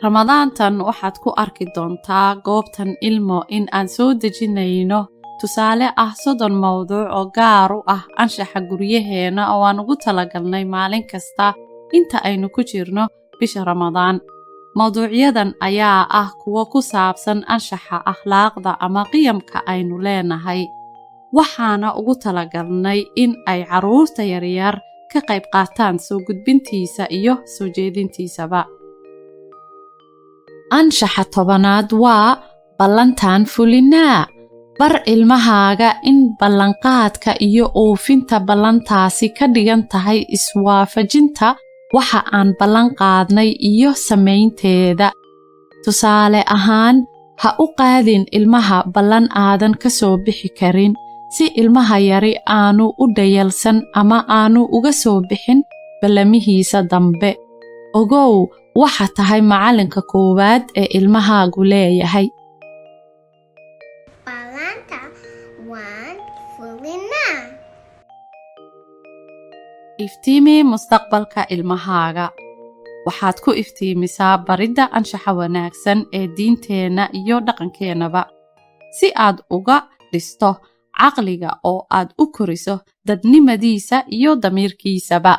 Ramadaantan waxaad ku arki doontaa goobtan Ilmo in aan soo dejinayno tusaale ah 30 mowduuc oo gaar u ah anshaxa guryaheena oo aan ugu talagalnay maalin kasta inta aynu ku jirno bisha Ramadaan. Mowduucyadan ayaa ah kuwo ku saabsan anshaxa, akhlaaqda ama qiyamka aynu leenahay. Waxaana ugu talagalnay in ay carruurta yaryar ka qayb qaataan soo gudbintiisa iyo soo jeedintiisaba. Anshaxa 10aad waa ballantaan fulinaa. Bar ilmahaaga in ballanqaadka iyo oofinta ballantaasi ka dhigan tahay iswaafajinta waxa aan ballan qaadnay iyo samaynteeda. Tusaale ahaan, ha u qaadin ilmaha ballan aadan ka soo bixi karin, si ilmaha yari aanu u dhayalsan ama aanu uga soo bixin ballamihiisa dambe. Ogow, waxa tahay macallinka koowaad ee ilmahaagu leeyahay. Ballanta waan fulinaa. Iftiimi mustaqbalka ilmahaaga. Waxaad ku iftiimisaa baridda anshaxa wanaagsan ee diinteenna iyo dhaqankeennaba, si aad uga dhisto caqliga oo aad u koriso dadnimadiisa iyo damiirkiisaba.